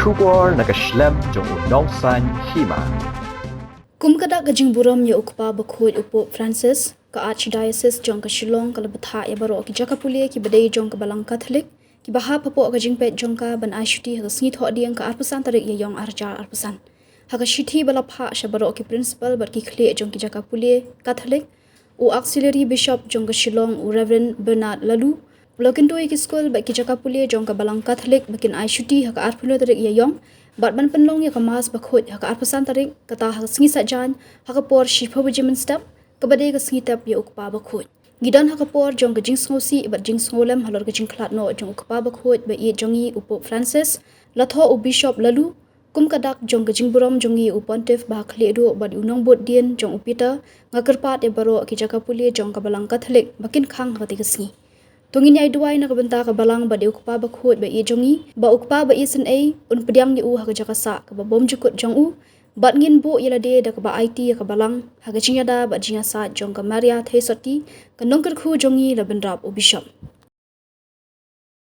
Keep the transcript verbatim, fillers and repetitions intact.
Khubor na ka shlem jong u Nongsaiñ Hima. Kum ka dak ka jingburom ïa u Kpa Bakhuid u Pope Francis, ka Archdiocese jong ka Shillong ka la bthah ïa baroh ki jaka pule kiba dei jong ka Balang Katholik kiba hap hapoh ka jingpeit jong ka ban ai shuti ha ka sngi Thohdieng ka arphew san tarik Ïaiong arhajar arphew san. Ha ka shithi ba la phah sha baroh ki principal bad ki khlieh jong ki jaka pule Katholik, u Auxiliary Bishop jong ka Shillong, u Reverend Bernard Laloo, u la kyntu ïa ki skul bad ki jaka pule jong ka Balang Katholik ba kin ai shuti ha ka arphew hynriew tarik Ïaiong bad ban pynlong ïa ka Mass Bakhuid ha ka arphew san tarik, kata ha ka sngi Saitjaiñ ha ka por shiphew baje mynstep, kaba dei ka sngi tep ïa u Kpa Bakhuid. Ngi don ha ka por jong ka jingsngewsih bad jingsngewlem halor ka jingkhlad noh jong u Kpa Bakhuid ba ïeit jong ngi u Pope Francis, la thoh u Bishop Laloo. Kum ka dak jong ka jingburom jong ngi u Pontiff ba ha khlieh duh bad u nongbud dien jong u Peter, nga kyrpad ïa baroh ki jaka pule jong ka Balang Katholik ba kin khang ha katei ka sngi. To ngin ïai duwai na ka bynta ka Balang bad ïa u Kpa Bakhuid ba ïeit jong ngi, ba u Kpa ba isynei un pdiang ïa u ha ka jaka sah kaba bymjukut jong u, bad ngin buh ïa lade da kaba aiti ïa ka Balang ha ka jingïada bad jingïasaid jong ka Maria Theisotti, ka nongkyrkhu jong ngi, la bynrap u Bishop.